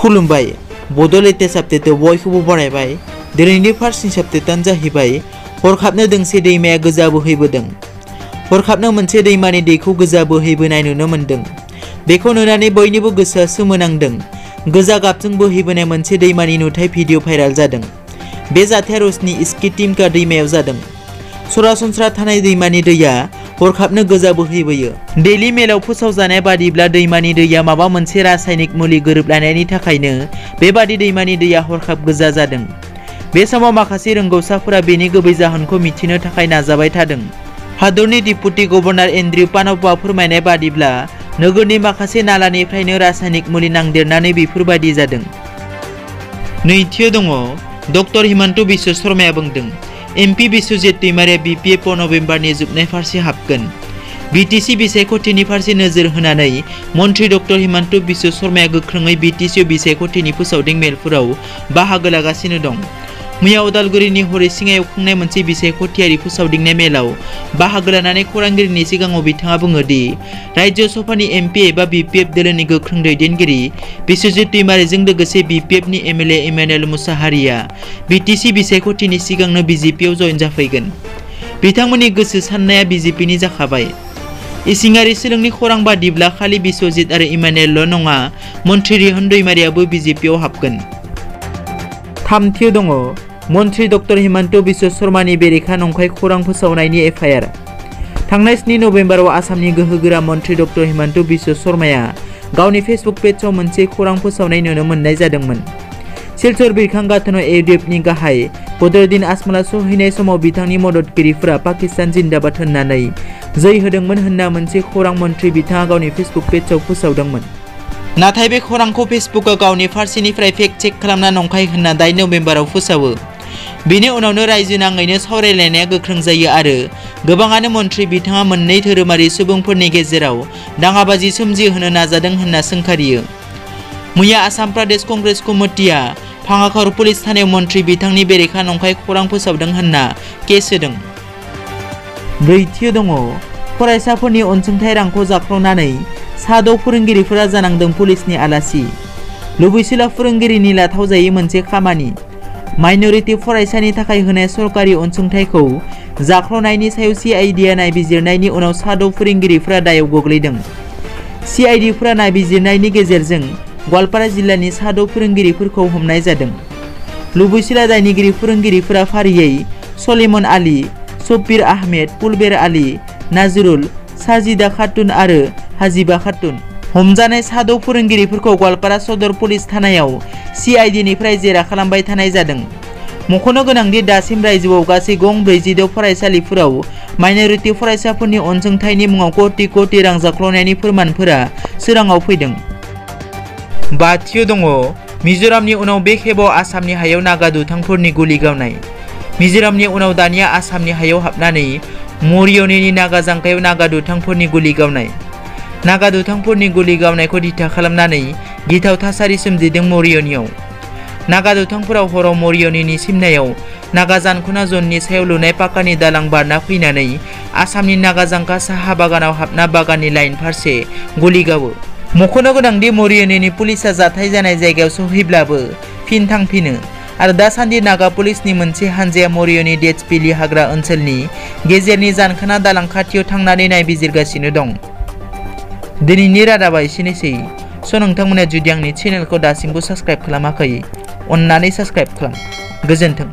खुलुमबाय बड' लेटेस्ट आपडेटआव बयखौबो बरायबाय। दिनैनि फार्स्ट निउस आपडेटआनो जाहैबाय हरखाबनो दोंसे दैमाया गोजा बोहैबोदों। हरखाबनो मोनसे दैमानि दैखौ गोजा बोहैबोनाय नुनो मोन्दों। बेखौ नुनानै बयनिबो गोसोआ सोमोनांदों। गोजा गाबजों बोहैबोनाय मोनसे दैमानि नुथाय भिडिअ भाइराल जादों। बे जाथाया रुसनि इस्किटिमका दैमायाव जादों। सरासनस्रा थानाय दैमानि दैया हरखाबनो गोजा बोहैबोयो। डेली मेलाव फोसावजानाय बादिब्ला दैमानि दैया माबा मोनसे रासायनिक मुलि गोरोबलायनायनि थाखायनो बेबादि दैमानि दैया हरखाब गोजा जादों। बे समाव माखासे रोंगौसाफोरा बेनि गुबै जाहोनखौ मिथिनो थाखाय नाजाबाय थादों। हादरनि डिप्युटी गभर्नर एन्ड्रिउ पान'वा फोरमायनाय बादिब्ला नोगोरनि माखासे नालानिफ्रायनो रासायनिक मुलि नांदेरनानै बेफोरबादि जादों। नैथियाव दङ डक्टर हिमन्त बिश्व शर्माया बुंदों एमपि बिश्वजित दैमारिया बिपिएफ नभेम्बरनि जोबनाय फारसे हाबगोन। बिटिसि बिसायख'थिनि फारसे नोजोर होनानै मन्थ्रि डक्टर हिमन्त बिश्व शर्माया गोख्रोङै बिटिसि बिसायख'थिनि फोसावदिं मेलफोराव बाहागो लागासिनो दं। मैया उदालगुरिनि हरिसिङायाव खुंनाय मोनसे बिसायख'थियारि फोसावदिंनाय मेलाव बाहागो लानानै खौरांगिरिनि सिगाङाव बिथाङा बुङो दि राज्य सभानि एमपि एबा बिपिएफ दोलोनि गोख्रों दैदेनगिरि बिश्वजित दैमारिजों लोगोसे बिपिएफनि एमएलए इमानुएल मुसाहारिया बिटिसि बिसायख'थिनि सिगांनो बिजेपिआव जइन जाफैगोन। बिथांमोननि गोसो साननाया बिजेपिनि जाखाबाय। इसिङारि सोलोंनि खौरां बादिब्ला खालि बिश्वजित आरो इमानुएलल' नङा, मन्थ्रि रिहन दैमारियाबो बिजेपिआव हाबगोन। थामथियाव दङ मन्थ्रि डक्टर हिमन्त बिश्व शर्मानि बेरेखा नंखाय खौरां फोसावनायनि एफआइआर। थांनाय 7 नभेम्बराव आसामनि गोहोगोरा मन्थ्रि डक्टर हिमन्त बिश्व शर्माया गावनि फेसबुक पेजआव मोनसे खौरां फोसावनाय नुनो मोननाय जादोंमोन। सिलचर बिरखां गाथोनाव एडिएफनि गाहाय बदरुद्दीन आजमलआ सहैनाय समाव बिथांनि मददगिरिफोरा पाकिस्तान जिन्दाबाद होननानै जै होदोंमोन होनना मोनसे खौरां मन्थ्रि बिथाङा गावनि फेसबुक पेजआव फोसावदोंमोन। नाथाय बे खौरांखौ फेसबुकआ गावनि फारसेनिफ्राय फेक्ट चेक खालामना नंखाय होनना 8 नभेम्बराव फोसावो। बेनि उनावनो रायजो नाङैनो सावरायलायनाया गोख्रों जायो आरो गोबाङानो मन्थ्रि बिथाङा मोननै धोरोमारि सुबुंफोरनि गेजेराव दाङाबाजि सोमजिहोनो नाजादों होनना सोंखारियो। मैया आसाम प्रदेश कंग्रेस कमिटिआ भांगाघर पुलिस थानायाव मन्थ्रि बिथांनि बेरेखा नंखाय खौरां फोसावदों होनना केस होदों। ब्रैथियाव दङ फरायसाफोरनि अनसुंथाइ रांखौ जाख्ल'नानै सा 6 फोरोंगिरिफोरा जानांदों पुलिसनि आलासि। लुबैसोला फोरोंगिरिनि लाथाव जायै मोनसे खामानि। माइनरिटि फरायसानि थाखाय होनाय सरकारि अनसुंथाइखौ जाख्ल'नायनि सायाव सिआइडिआ नायबिजिरनायनि उनाव सा 6 फोरोंगिरिफोरा दायाव गोग्लैदों। सिआइडिफोरा नायबिजिरनायनि गेजेरजों गवालपारा जिल्लानि सा 6 फोरोंगिरिफोरखौ हमनाय जादों। लुबैसोला दायनिगिरि फोरोंगिरिफोरा फारियै सलिमन आली, शब्बिर आहमेद, पुलबेर आली, नाजरुल, साजिदा खातुन आरो हाजिबा खातुन। हमजानाय सा 6 फोरोंगिरिफोरखौ गवालपारा सदर पुलिस थानायाव सिआइडिनिफ्राय जेरा खालामबाय थानाय जादों। मख'नो गोनांदि दासिम रायजोआव गासै गं 46 फरायसालिफोराव माइनरिटि फरायसाफोरनि अनसुंथाइनि मुङाव कोटि कोटि रां जाख्ल'नायनि फोरमानफोरा सोराङाव फैदों। बाथियाव दङ मिज'रामनि उनाव बे खेबाव आसामनि हायाव नागा दुथांफोरनि गुलि गावनाय। मिज'रामनि उनाव दानिया आसामनि हायाव हाबनानै मरियनीनि नागा जांखायाव नागा दुथांफोरनि गुलि गावनाय। नागा दुथांफोरनि गुलि गावनायखौ दिथा खालामनानै गिथाव थासारि सोमजिदों मरियनीआव। नागा दुथांफोराव हराव मरियनीनि सिमनायाव नागा जानख'ना जननि सायाव लुनाय पाकानि दालां बारना फैनानै आसामनि नागा जांखा साहा बागानाव हाबना बागाननि लाइन फारसे गुलि गावो। मख'नो गोनांदि मरियनीनि पुलिसा जाथाय जानाय जायगायाव सहैब्लाबो फिन थांफिनो आरो दासान्दि नागा पुलिसनि मोनसे हानजाया मरियनी डेट्सभिली हाग्रा ओनसोलनि गेजेरनि जानखोना दालां खाथियाव थांनानै नायबिजिरगासिनो दं। दिनैनि रादाबा एसेनोसै। नोंथांमोना जुदि आंनि चेनेलखौ दासिमबो साबस्क्राइब खालामाखै, अन्नानै साबस्क्राइब खालाम। गोजोन्थों।